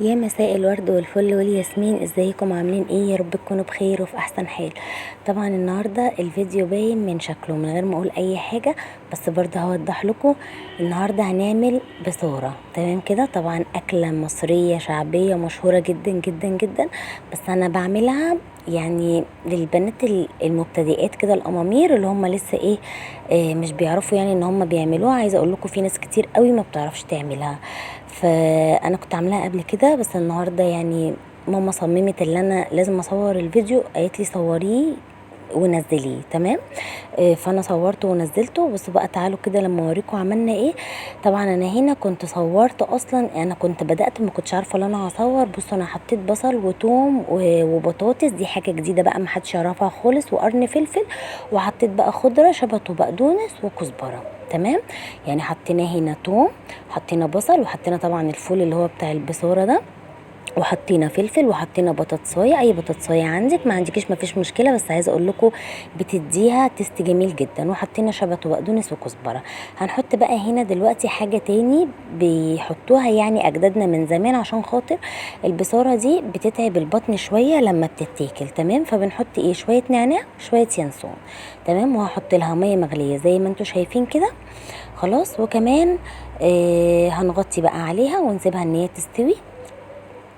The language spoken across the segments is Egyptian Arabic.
يا مساء الورد والفل والياسمين، ازيكم عاملين ايه؟ يا رب تكونوا بخير وفي احسن حال. طبعا النهارده الفيديو باين من شكله من غير ما اقول اي حاجة، بس برضه هوضح لكم. النهارده هنعمل بصاره، تمام كده؟ طبعا اكله مصرية شعبية مشهورة جدا جدا جدا، بس انا بعملها يعني للبنات المبتدئات كده، الامامير اللي هم لسه ايه، مش بيعرفوا يعني ان هم بيعملوها. عايزه اقول لكم في ناس كتير قوي ما بتعرفش تعملها، فانا كنت عاملاها قبل كده، بس النهارده يعني ماما صممت ان انا لازم اصور الفيديو، قالت لي صوريه ونزليه، تمام؟ فانا صورته ونزلته. بصوا بقى تعالوا كده لما اوريكم عملنا ايه. طبعا انا هنا كنت صورت اصلا، انا كنت بدات ما كنتش عارفه ان انا هصور. بصوا انا حطيت بصل وتوم وبطاطس، دي حاجة جديدة بقى ما حدش يعرفها خالص، وقرن فلفل، وحطيت بقى خضرة شبت وبقدونس وكزبره، تمام؟ يعني حطينا هنا توم، حطينا بصل، وحطينا طبعا الفول اللي هو بتاع البصاره ده، وحطينا فلفل، وحطينا بطاطسايه، اي بطاطسايه عندك، ما عندكيش ما فيش مشكلة، بس عايزه اقول لكم بتديها taste جميل جدا. وحطينا شبت وبقدونس وكزبره. هنحط بقى هنا دلوقتي حاجة تاني بيحطوها يعني اجدادنا من زمان، عشان خاطر البصاره دي بتتعب البطن شوية لما بتتاكل، تمام؟ فبنحط ايه، شوية نعناع، شوية ينسون، تمام؟ وهحط لها مية مغليه زي ما انتم شايفين كده، خلاص. وكمان هنغطي بقى عليها ونسيبها ان هي تستوي.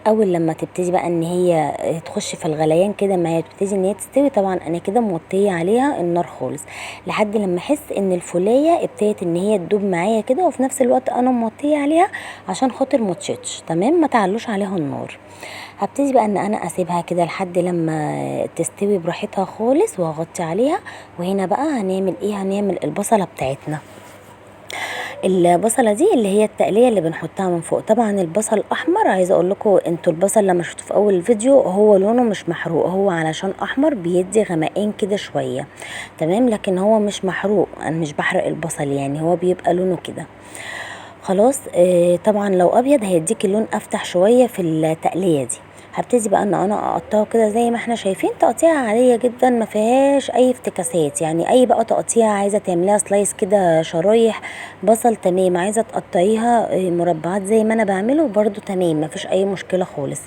اول لما تبتدي بقى ان هي تخش في الغليان كده، ما هي تبتدي ان هي تستوي، طبعا انا كده موطيه عليها النار خالص لحد لما احس ان الفولايه ابتدت ان هي تدوب معايا كده، وفي نفس الوقت انا موطيه عليها عشان خاطر ما تشطش، تمام؟ ما تعلوش عليها النار. هبتدي بقى ان انا اسيبها كده لحد لما تستوي براحتها خالص، وهغطي عليها. وهنا بقى هنعمل ايه، هنعمل البصله بتاعتنا. البصله دي اللي هي التقليه اللي بنحطها من فوق. طبعا البصل احمر، عايزه اقول لكم انتوا البصل لما شفتوه في اول الفيديو هو لونه مش محروق، هو علشان احمر بيدي غمقان كده شوية، تمام؟ لكن هو مش محروق، انا مش بحرق البصل يعني، هو بيبقى لونه كده خلاص. طبعا لو ابيض هيديك اللون افتح شوية في التقليه دي. هبتدي بقى ان انا اقطعه كده زي ما احنا شايفين، تقطيعه عادية جدا ما فيهاش اي افتكاسات، يعني اي بقى تقطيعه عايزه تعمليها slice كده شرايح بصل، تمام. عايزه تقطعيها مربعات زي ما انا بعمله برضو، تمام، ما فيش اي مشكلة خالص.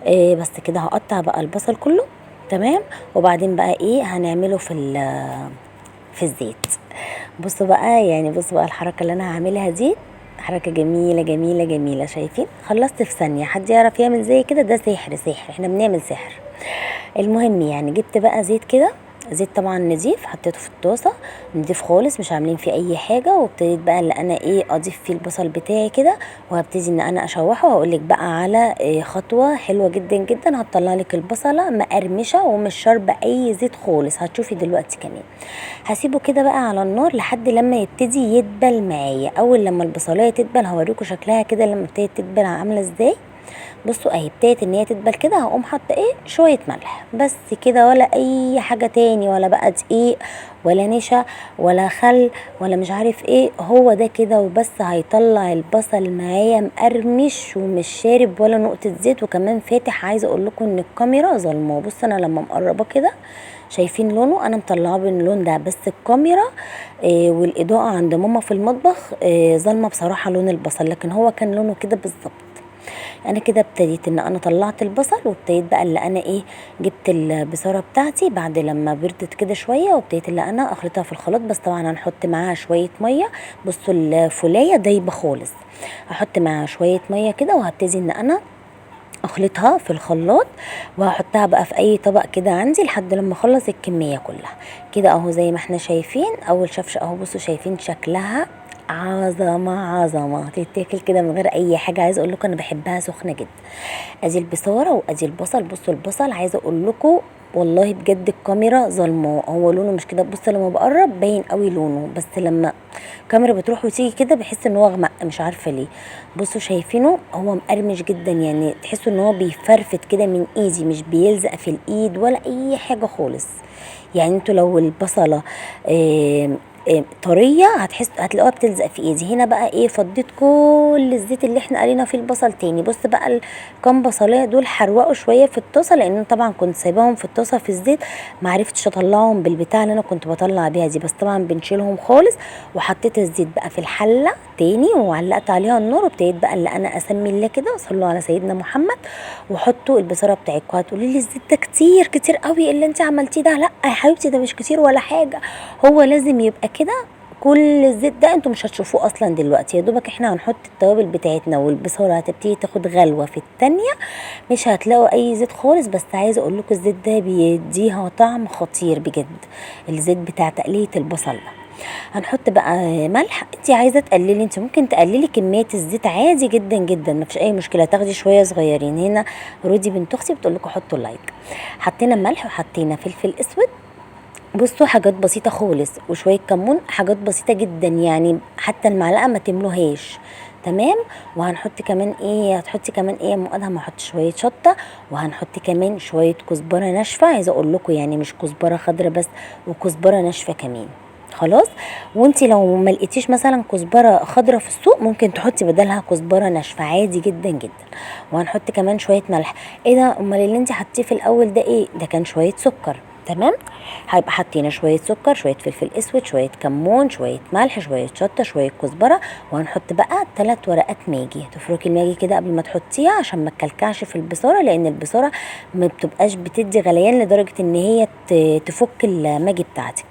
بس كده هقطع بقى البصل كله، تمام. وبعدين بقى ايه هنعمله في الزيت. بصوا بقى، يعني بصوا بقى الحركة اللي انا هعملها دي حركة جميلة جميلة جميلة، شايفين؟ خلصت في ثانية، حد يعرف يعمل زي كده؟ ده سحر، سحر، احنا بنعمل سحر. المهم يعني جبت بقى زيت كده، زيت طبعا نضيف، حطيته في الطاسة نضيف خالص، مش عاملين فيه اي حاجة. وابتديت بقى اللي انا ايه اضيف فيه البصل بتاعي كده، وهبتدي ان انا اشوحه. وهقول لك بقى على خطوة حلوة جدا جدا هتطلع لك البصلة مقرمشة ومش شاربة اي زيت خالص، هتشوفي دلوقتي. كمان هسيبه كده بقى على النار لحد لما يبتدي يدبل معايا. اول لما البصلايه تدبل هوريكم شكلها كده لما ابتدت تدبل عاملة ازاي. بصوا اهي ابتدت ان هي تدبل كده، هقوم حاطه ايه شوية ملح بس كده، ولا اي حاجة تاني، ولا بقى دقيق ولا نشا ولا خل ولا مش عارف ايه، هو ده كده وبس. هيطلع البصل معايا مقرمش ومش شارب ولا نقطة زيت، وكمان فاتح. عايزه اقول لكم ان الكاميرا ظلمه، بصوا انا لما مقربة كده شايفين لونه، انا مطلعاه باللون ده، بس الكاميرا والاضاءة عند ماما في المطبخ ظلمه بصراحة لون البصل، لكن هو كان لونه كده بالظبط. انا كده ابتديت ان انا طلعت البصل، وابتديت بقى اللي انا ايه جبت البصاره بتاعتي بعد لما بردت كده شوية، وابتديت اللي انا اخلطها في الخلاط، بس طبعا هنحط معاها شوية مية. بصوا الفولايه دايبه خالص، هحط معاها شوية مية كده، وهبتدي ان انا اخلطها في الخلاط، وهحطها بقى في اي طبق كده عندي لحد لما اخلص الكمية كلها كده اهو. زي ما احنا شايفين اول شفشه اهو، بصوا شايفين شكلها عظمه عظمه، تتاكل كده من غير اي حاجة. عايزه اقول لكم انا بحبها سخنة جدا. ادي البصاره وادي البصل. بصوا البصل عايزه اقول لكم والله بجد الكاميرا ظلمه، هو لونه مش كده، بصوا لما بقرب باين قوي لونه، بس لما الكاميرا بتروح وتيجي كده بحس ان هو اغمق، مش عارفه ليه. بصوا شايفينه هو مقرمش جدا، يعني تحسوا ان هو بيفرفت كده من ايدي، مش بيلزق في الايد ولا اي حاجة خالص. يعني انتوا لو البصله طرية هتحس هتلاقوها بتلزق في ايدي. هنا بقى ايه، فضيت كل الزيت اللي احنا قلينا فيه البصل تاني. بص بقى الكام بصلايه دول حروقوا شوية في الطاسه، لان طبعا كنت سايباهم في الطاسه في الزيت، معرفتش اطلعهم بالبتاع اللي انا كنت بطلع بيها دي، بس طبعا بنشيلهم خالص. وحطيت الزيت بقى في الحلة تاني وعلقت عليها النار، وابتديت بقى اللي انا اسمي الله كده، صلوا على سيدنا محمد، وحطوا البصاره بتاعتكم. هتقولي لي الزيت ده كتير كتير قوي اللي انت عملتيه ده، لا يا حبيبتي ده مش كتير ولا حاجة، هو لازم يبقى كده. كل الزيت ده انتوا مش هتشوفوه اصلا دلوقتي، يا دوبك احنا هنحط التوابل بتاعتنا والبصاره هتبتدي تاخد غلوه في التانية، مش هتلاقوا اي زيت خالص. بس عايزه اقول لكم الزيت ده بيديها طعم خطير بجد، الزيت بتاع تقليه البصل ده. هنحط بقى ملح، انت عايزه تقللي انت ممكن تقللي كمية الزيت عادي جدا جدا، مفيش اي مشكلة، تاخدي شوية صغيرين. هنا رودي بنت اختي بتقول لكم حطوا like. حطينا ملح وحطينا فلفل اسود، بصوا حاجات بسيطة خالص، وشوية كمون، حاجات بسيطة جدا يعني حتى المعلقة ما تملوهاش، تمام. وهنحط كمان ايه، هتحطي كمان ايه يا ام ادهم؟ هحط شوية شطه، وهنحط كمان شوية كزبره ناشفة، عايزه اقول لكم يعني مش كزبره خضراء بس، وكزبره ناشفة كمان، خلاص. وانتي لو ما لقيتيش مثلا كزبره خضراء في السوق ممكن تحطي بدلها كزبره ناشفة عادي جدا جدا. وهنحط كمان شوية ملح. ايه ده، امال اللي انتي حطيتيه في الاول ده ايه؟ ده كان شوية سكر، تمام. هيبقى حطينا شوية سكر، شوية فلفل اسود، شوية كمون، شوية ملح، شوية شطه، شوية كزبره، وهنحط بقى 3 ورقات ماجي. تفركي الماجي كده قبل ما تحطيها عشان ما تكلكعش في البصاره، لان البصاره ما بتبقاش بتدي غليان لدرجة ان هي تفك الماجي بتاعتك،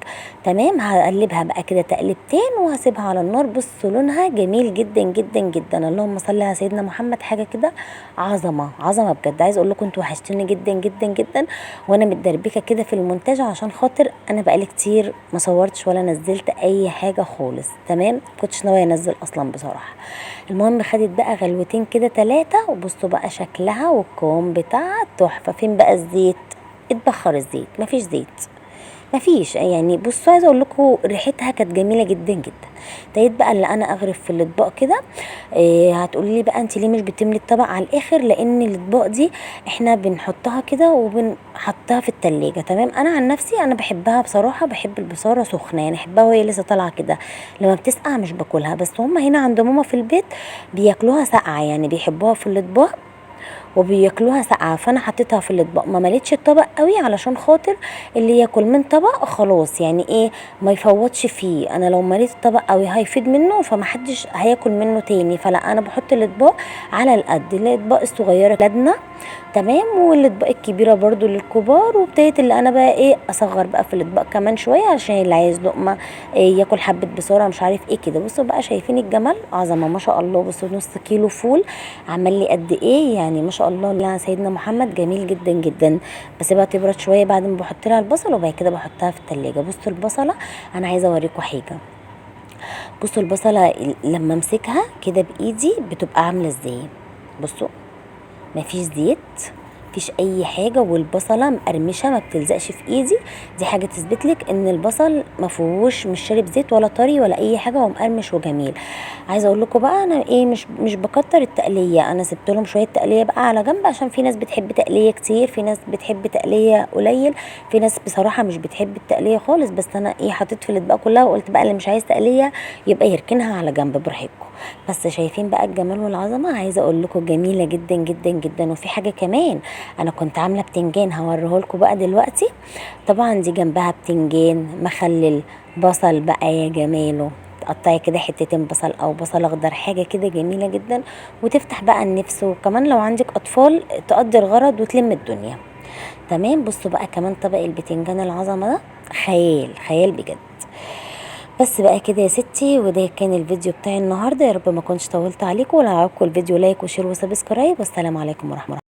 تمام. هقلبها بقى كده تقلبتين وهسيبها على النار. بصوا لونها جميل جدا جدا جدا، اللهم صل على سيدنا محمد، حاجة كده عظمه عظمه بجد. عايز اقول لكم انتوا وحشتوني جدا جدا جدا، وانا متدربكه كده في المونتاج عشان خاطر انا بقالي كتير ما صورتش ولا نزلت اي حاجة خالص، تمام. كنتش ناوية انزل اصلا بصراحة. المهم خدت بقى غلوتين كده 3، وبصوا بقى شكلها والقوام بتاعها تحفة. فين بقى الزيت؟ اتبخر الزيت، مفيش زيت، مفيش يعني. بصوا عايزه اقول لكم ريحتها كانت جميلة جدا جدا. ابتديت بقى اللي انا اغرف في الاطباق كده. هتقولي لي بقى انت ليه مش بتملي الطبق على الاخر؟ لان الاطباق دي احنا بنحطها كده وبنحطها في التلاجة، تمام. انا عن نفسي انا بحبها بصراحة، بحب البصاره سخنة، يعني احبها وهي لسه طالعه كده، لما بتسقع مش باكلها. بس هم هنا عند ماما في البيت بياكلوها ساقعه، يعني بيحبوها في الاطباق وبياكلوها ساقعه، فانا حطيتها في الاطباق، ما مليتش الطبق قوي علشان خاطر اللي ياكل من طبق خلاص، يعني ايه ما يفوتش فيه. انا لو مليت الطبق قوي هيفيد منه فمحدش هياكل منه تاني، فلا انا بحط الاطباق على القد، الاطباق الصغيرة لدنا، تمام، والاطباق الكبيرة برضو للكبار. وابتديت اللي انا بقى ايه اصغر بقى في الاطباق كمان شوية عشان اللي عايز لقمة إيه ياكل حبه بصاره مش عارف ايه كده. بصوا بقى شايفين الجمال، عظمه ما شاء الله. بصوا نص كيلو فول عمل لي قد ايه، يعني ما شاء الله على سيدنا محمد، جميل جدا جدا. بسيبها تبرد شوية بعد ما بحط لها البصل، وبعد كده بحطها في التلاجة. بصوا البصله انا عايزه اوريكم حاجة. بصوا البصله لما امسكها كده بايدي بتبقى عامله ازاي. بصوا مفيش زيت، مفيش اي حاجة، والبصله مقرمشه ما بتلزقش في ايدي. دي حاجة تثبت لك ان البصل ما فيهوش، مش شارب زيت ولا طري ولا اي حاجة، هو مقرمش وجميل. عايزه اقول لكم بقى انا ايه مش بكتر التقليه، انا سبت لهم شوية تقليه بقى على جنب، عشان في ناس بتحب تقليه كتير، في ناس بتحب تقليه قليل، في ناس بصراحة مش بتحب التقليه خالص. بس انا ايه حطيت في الاطباق كلها، وقلت بقى اللي مش عايز تقليه يبقى يركنها على جنب براحتكم. بس شايفين بقى الجمال والعظمة، عايزه اقول لكم جميلة جدا جدا جدا. وفي حاجة كمان، انا كنت عامله بتنجان هوريهولكم بقى دلوقتي. طبعا دي جنبها بتنجان مخلل، بصل بقى يا جماله، تقطعي كده حتتين بصل او بصل اخضر، حاجة كده جميلة جدا، وتفتح بقى النفس. وكمان لو عندك اطفال تقضي الغرض وتلم الدنيا، تمام. بصوا بقى كمان طبق البتنجان العظمة ده خيال خيال بجد. بس بقى كده يا ستي، وده كان الفيديو بتاعي النهارده. يا رب ما كنتش طولت عليكم، ولو عجبكم الفيديو like و share و subscribe، والسلام عليكم ورحمة الله.